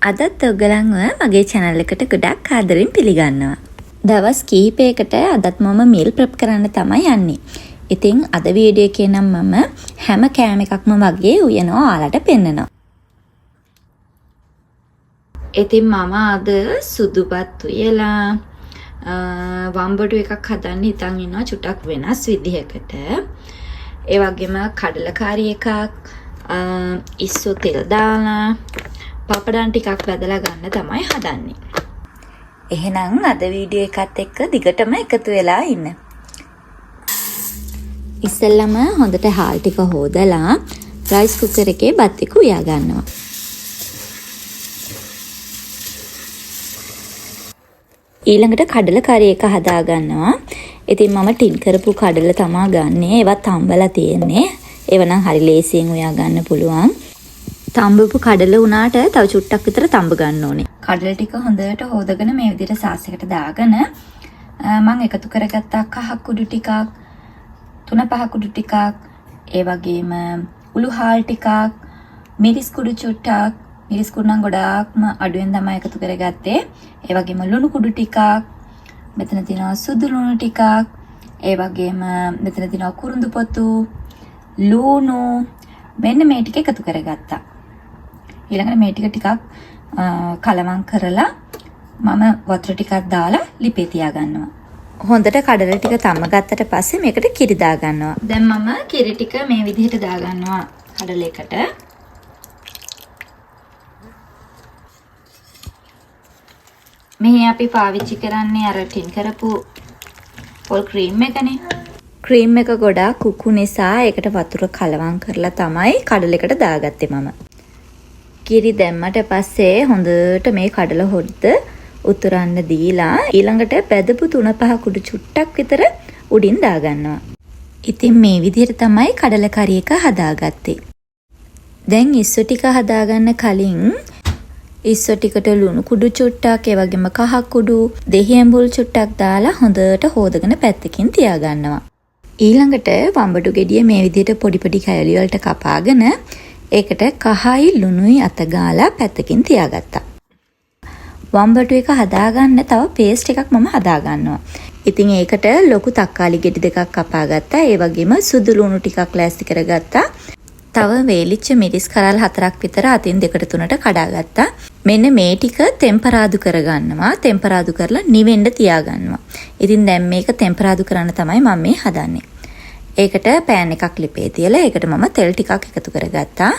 අදත් ඔයගලන්ව මගේ channel එකට ගොඩක් ආදරෙන් පිළිගන්නවා. දවස් කිහිපයකට අදත් මම මීල් ප්‍රෙප් කරන්න තමයි යන්නේ. ඉතින් අද වීඩියෝ එකේ නම් මම හැම කෑම එකක්ම වගේ උයනවා ඔයාලට පෙන්නනවා. ඉතින් මම අද සුදු බත් උයලා වම්බටු එකක් හදන්න හිතන් ඉන්නවා චුට්ටක් වෙනස් විදිහකට. ඒ වගේම කඩල කාරි එකක්, ඉස්සෝ තෙල් දාලා පපඩම් ටිකක් වැදලා ගන්න තමයි හදන්නේ. එහෙනම් අද වීඩියෝ එකත් එක්ක දිගටම එකතු වෙලා ඉන්න. ඉස්සෙල්ලම හොඳට හාල් ටික හොදලා රයිස් කුකර් එකේ බත් ටික උයා ගන්නවා. ඊළඟට කඩල කරි එක හදා ගන්නවා. ඉතින් මම ටින් කරපු කඩල තමා ගන්නෙ. ඒවත් තම්බලා තියෙන්නේ. ඒව නම් හරි ලේසියෙන් උයා ගන්න පුළුවන්. තම්බපු කඩල වුණාට තව චුට්ටක් විතර තම්බ ගන්න ඕනේ. කඩල ටික හොඳට හොදගෙන මේ විදිහට සාස් එකට දාගෙන මං එකතු කරගත්තා කහ කුඩු ටිකක්, තුන පහ කුඩු ටිකක්, ඒ වගේම උළු හාල් ටිකක්, මිරිස් කුඩු චුට්ටක්, මිරිස් කුඩු නම් ගොඩාක්ම අඩුවෙන් තමයි එකතු කරගත්තේ. ඒ වගේම ලුණු කුඩු ටිකක්, මෙතන තියෙනවා සුදු ලුණු ටිකක්, ඒ වගේම මෙතන තියෙනවා කුරුඳු පොතු, ලුණු, මෙන්න මේ ටික එකතු කරගත්තා. ඊළඟට මේ ටික ටිකක් කලවම් කරලා මම වතුර ටිකක් දාලා ලිපේ තියාගන්නවා. හොඳට කඩල ටික තම ගත්තට පස්සේ මේකට කිරි දාගන්නවා. දැන් මම කිරි ටික මේ විදිහට දාගන්නවා කඩලයකට. මෙහි අපි පාවිච්චි කරන්නේ අර ටින් කරපු පොල් ක්‍රීම් එකනේ. ක්‍රීම් එක ගොඩාක් කුකු නිසා ඒකට වතුර කලවම් කරලා තමයි කඩලයකට දාගත්තේ මම. කිරි දැම්මට පස්සේ හොඳට මේ කඩල හොද්ද උතුරන්න දීලා ඊළඟට බැදපු තුන පහ කුඩු චුට්ටක් විතර උඩින් දාගන්නවා. ඉතින් මේ විදිහට තමයි කඩල කරි එක හදාගත්තේ. දැන් ඉස්සු ටික හදාගන්න කලින් ඉස්සු ටිකට ලුණු කුඩු චුට්ටක්, ඒ වගේම කහ කුඩු, දෙහි ඇඹුල් චුට්ටක් දාලා හොඳට හොදගෙන පැත්තකින් තියාගන්නවා. ඊළඟට වම්බටු ගෙඩිය මේ විදිහට පොඩි පොඩි කෑලි වලට කපාගෙන ඒකට කහයි ලුණුයි අත ගාලා පැත්තකින් තියාගත්තා. වම්බටු එක හදාගන්න තව පේස්ට් එකක් මම හදාගන්නවා. ඉතින් ඒකට ලොකු තක්කාලි ගෙඩි දෙකක් කපාගත්තා. ඒ වගේම සුදු ලුණු ටිකක් ලෑස්ති කරගත්තා. තව වේලිච්ච මිරිස් කරල් 4ක් විතර අතින් දෙකට තුනට කඩාගත්තා. මෙන්න මේ ටික තෙම්පරාදු කරගන්නවා. තෙම්පරාදු කරලා නිවෙන්න තියාගන්නවා. ඉතින් දැන් මේක තෙම්පරාදු කරන්න තමයි මම මේ හදන්නේ. ඒකට පෑන් එකක් ලිපේ තියලා ඒකට මම තෙල් ටිකක් එකතු කරගත්තා.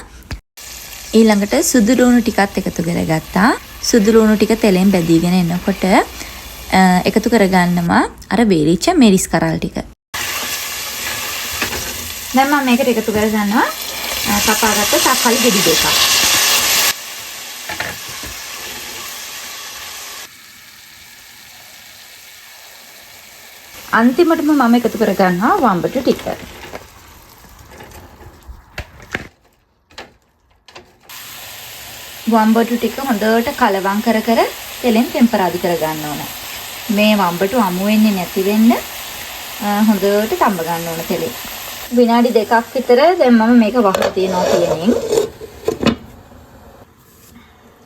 ඊළඟට සුදු ලුණු ටිකත් එකතු කරගත්තා. සුදු ලුණු ටික තෙලෙන් බැදීගෙන එනකොට එකතු කරගන්නවා අර වේලිච්ච මිරිස් කරල් ටික. දැන් මම මේකට එකතු කරගන්නවා කපාගත්ත තක්කාලි ගෙඩි දෙකක්. අන්තිමටම මම එකතු කරගන්නවා වම්බටු ටික. වම්බටු ටික හොඳට කලවම් කර කර තෙලෙන් තෙම්පරාදු කරගන්න ඕන. මේ වම්බටු අමු වෙන්නේ නැති වෙන්න හොඳට තඹ ගන්න ඕන තෙලෙන්. විනාඩි දෙකක් විතර දැන් මම මේක වහලා තියනවා පියනෙන්.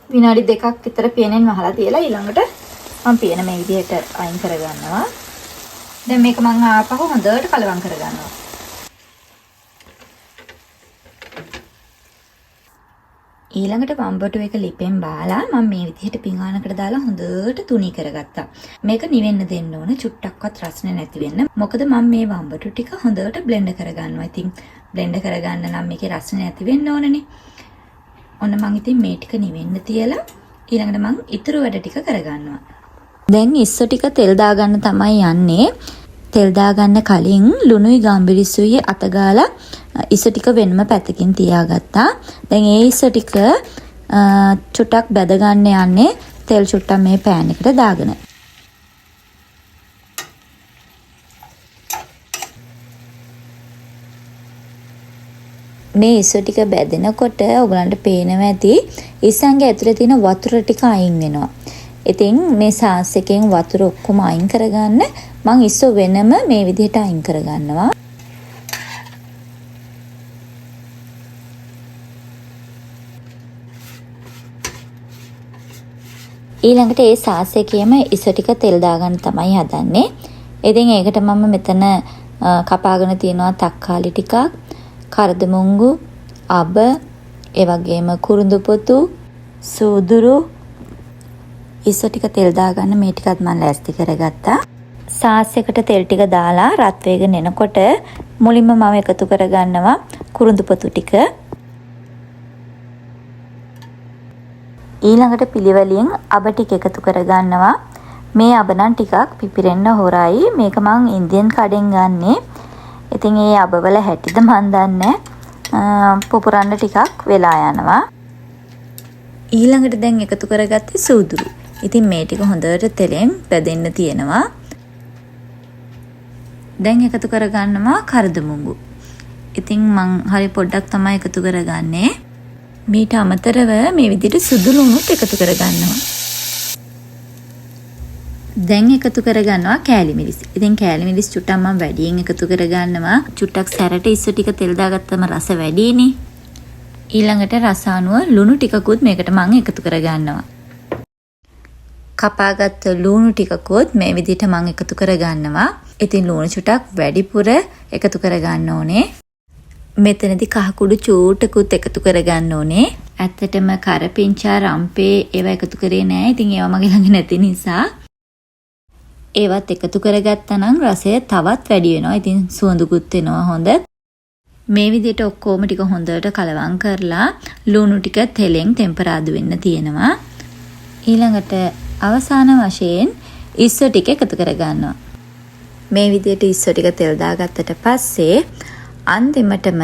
විනාඩි දෙකක් විතර පියනෙන් වහලා තියලා ඊළඟට මම පියන මේ විදිහට අයින් කරගන්නවා. දැන් මේක මං ආපහු හොඳට කලවම් කරගන්නවා. ඊළඟට වම්බටු එක ලිපෙන් බාලා මම මේ විදිහට පිඟානකට දාලා හොඳට තුනී කරගත්තා. මේක නිවෙන්න දෙන්න ඕන, චුට්ටක්වත් රසනේ නැති වෙන්න. මොකද මම මේ වම්බටු ටික හොඳට බ්ලෙන්ඩ් කරගන්නවා. ඉතින් බ්ලෙන්ඩ් කරගන්න නම් මේකේ රසනේ නැති වෙන්න ඕනනේ. ඔන්න මං ඉතින් මේ ටික නිවෙන්න තියලා ඊළඟට මං ඉතුරු වැඩ ටික කරගන්නවා. දැන් ඉස්සු ටික තෙල් දාගන්න තමයි යන්නේ. තෙල් දාගන්න කලින් ලුණුයි ගම්බිරිස්සුයි අත ගාලා ඉස්සු ටික වෙනම පැත්තකින් තියාගත්තා. දැන් ඒ ඉස්සු ටික චුට්ටක් බැද ගන්න යන්නේ තෙල් චුට්ටක් මේ පෑන් එකට දාගෙන. මේ ඉස්සු ටික බැදෙනකොට ඔයගලන්ට පේනවා ඇති ඉස්සන්ගේ ඇතුලේ තියෙන වතුර ටික අයින් වෙනවා. ඉතින් මේ සාස් එකෙන් වතුර ඔක්කොම අයින් කරගන්න මං ඉස්සු වෙනම මේ විදිහට අයින් කරගන්නවා. ඊළඟට ඒ සාස් එකේම ඉස ටික තෙල් දාගන්න තමයි හදන්නේ. ඉතින් ඒකට මම මෙතන කපාගෙන තියෙනවා තක්කාලි ටිකක්, කරදමුංගු, අබ, ඒ වගේම කුරුඳු පොතු, සූදුරු ඉස ටික තෙල් දාගන්න මේ ටිකත් මම ලෑස්ති කරගත්තා. සාස් එකට තෙල් ටික දාලා රත් වෙගෙන එනකොට මුලින්ම මම එකතු කරගන්නවා කුරුඳු පොතු ටික. ඊළඟට පිළිවෙලින් අබ ටික එකතු කරගන්නවා. මේ අබ නම් ටිකක් පිපිරෙන්න හොරයි. මේක මං ඉන්දියන් කඩෙන් ගන්නෙ. ඉතින් ඒ අබවල හැටිද මං දන්නේ නෑ. පුපුරන්න ටිකක් වෙලා යනවා. ඊළඟට දැන් එකතු කරගත්තේ සූදුරු. ඉතින් මේ ටික හොඳට තෙලෙන් බැදෙන්න තියෙනවා. දැන් එකතු කරගන්නවා කරදමුඟු. ඉතින් මං හරි පොඩ්ඩක් තමයි එකතු කරගන්නේ. මීට අමතරව මේ විදිහට සුදු ලුණුත් එකතු කරගන්නවා. දැන් එකතු කරගන්නවා කෑලි මිරිස්. ඉතින් කෑලි මිරිස් චුට්ටක් මම වැඩියෙන් එකතු කරගන්නවා. චුට්ටක් සැරට ඉස්ස ටික තෙල් දාගත්තම රස වැඩිනේ. ඊළඟට රස අනුව ලුණු ටිකකුත් මේකට මං එකතු කරගන්නවා. කපාගත්ත ලුණු ටිකකුත් මේ විදිහට මං එකතු කරගන්නවා. ඉතින් ලුණු චුට්ටක් වැඩිපුර එකතු කරගන්න ඕනේ. මෙතනදි කහ කුඩු චූට්ටකුත් එකතු කරගන්න ඕනේ. ඇත්තටම කරපිංචා රම්පේ ඒවා එකතු කරේ නෑ. ඉතින් ඒවා මගේ ළඟ නැති නිසා ඒවත් එකතු කරගත්තා නම් රසය තවත් වැඩි වෙනවා. ඉතින් සුවඳකුත් එනවා හොඳ. මේ විදිහට ඔක්කොම ටික හොඳට කලවම් කරලා ලුණු ටික තෙලෙන් තෙම්පරාදු වෙන්න තියෙනවා. ඊළඟට අවසාන වශයෙන් ඉස්සෝ ටික එකතු කරගන්නවා. මේ විදිහට ඉස්සෝ ටික තෙල් දාගත්තට පස්සේ අන්තිමටම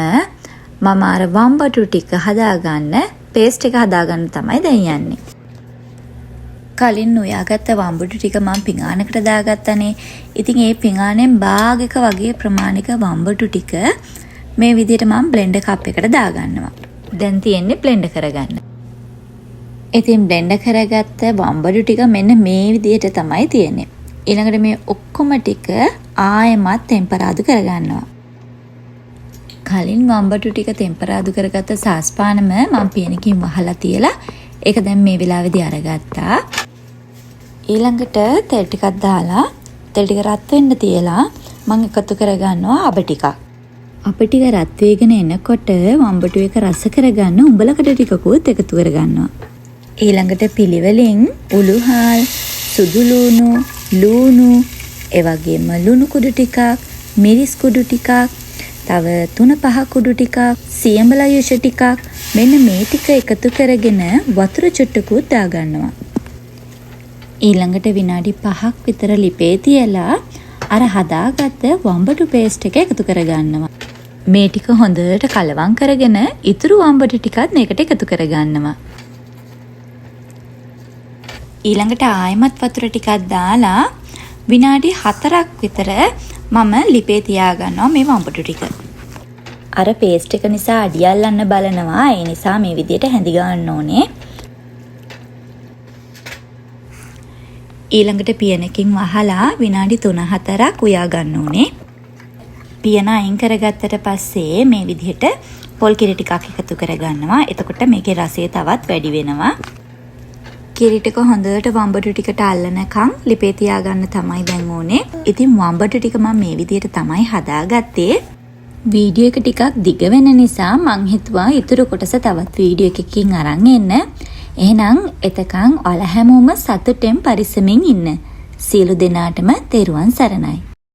මම අර වම්බටු ටික හදාගන්න පේස්ට් එක හදාගන්න තමයි දැන් යන්නේ. කලින් උයාගත්ත වම්බටු ටික මම පිඟානකට දාගත්තනේ. ඉතින් ඒ පිඟානෙන් භාගයක වගේ ප්‍රමාණික වම්බටු ටික මේ විදිහට මම බ්ලෙන්ඩර් කප් එකට දාගන්නවා. දැන් තියෙන්නේ බ්ලෙන්ඩර් කරගන්න. ඉතින් බ්ලෙන්ඩර් කරගත්ත වම්බටු ටික මෙන්න මේ විදිහට තමයි තියෙන්නේ. ඊළඟට මේ ඔක්කොම ටික ආයෙමත් තෙම්පරාදු කරගන්නවා. කලින් වම්බටු ටික තෙම්පරාදු කරගත්ත සාස්පානම මම පියනකින් වහලා තියලා ඒක දැන් මේ වෙලාවේදී අරගත්තා. ඊළඟට තෙල් ටිකක් දාලා තෙල් ටික රත් වෙන්න තියලා මම එකතු කරගන්නවා අබ ටිකක්. අබ ටික රත් වෙගෙන එනකොට වම්බටු එක රස කරගන්න උඹලකඩ ටිකකුත් එකතු කරගන්නවා. ඊළඟට පිළිවෙලින් උළුහාල්, සුදු ලුණු, ලුණු, ඒ වගේම ලුණු කුඩු ටිකක්, මිරිස් කුඩු ටිකක්, තව 3-5 කුඩු ටිකක්, සියඹලා යුෂ ටිකක් මෙන්න මේ ටික එකතු කරගෙන වතුර චුට්ටකුත් දාගන්නවා. ඊළඟට විනාඩි 5ක් විතර ලිපේ තියලා අර හදාගත්ත වම්බටු පේස්ට් එක එකතු කරගන්නවා. මේ ටික හොඳට කලවම් කරගෙන ඉතුරු වම්බටු ටිකත් මේකට එකතු කරගන්නවා. ඊළඟට ආයෙමත් වතුර ටිකක් දාලා විනාඩි 4ක් විතර මම ලිපේ තියාගන්නවා මේ වම්බටු ටික. අර පේස්ට් එක නිසා අඩි අල්ලන්න බලනවා. ඒ නිසා මේ විදියට හැඳි ගන්න ඕනේ. ඊළඟට පියනකින් වහලා විනාඩි 3-4ක් උයා ගන්න ඕනේ. පියන අයින් කරගත්තට පස්සේ මේ විදිහට පොල් කිරි ටිකක් එකතු කරගන්නවා. එතකොට මේකේ රසය තවත් වැඩි වෙනවා. කිරි ටික හොඳට වම්බටු ටිකට අල්ලනකම් ලිපේ තියාගන්න තමයි දැන් ඕනේ. ඉතින් වම්බටු ටික මම මේ විදිහට තමයි හදාගත්තේ. වීඩියෝ එක ටිකක් දිග වෙන නිසා මං හිතුවා ඉතුරු කොටස තවත් වීඩියෝ එකකින් අරන් එන්න. එහෙනම් එතකන් ඔයාලා හැමෝම සතුටෙන් පරිස්සමින් ඉන්න. සියලු දෙනාටම තෙරුවන් සරණයි.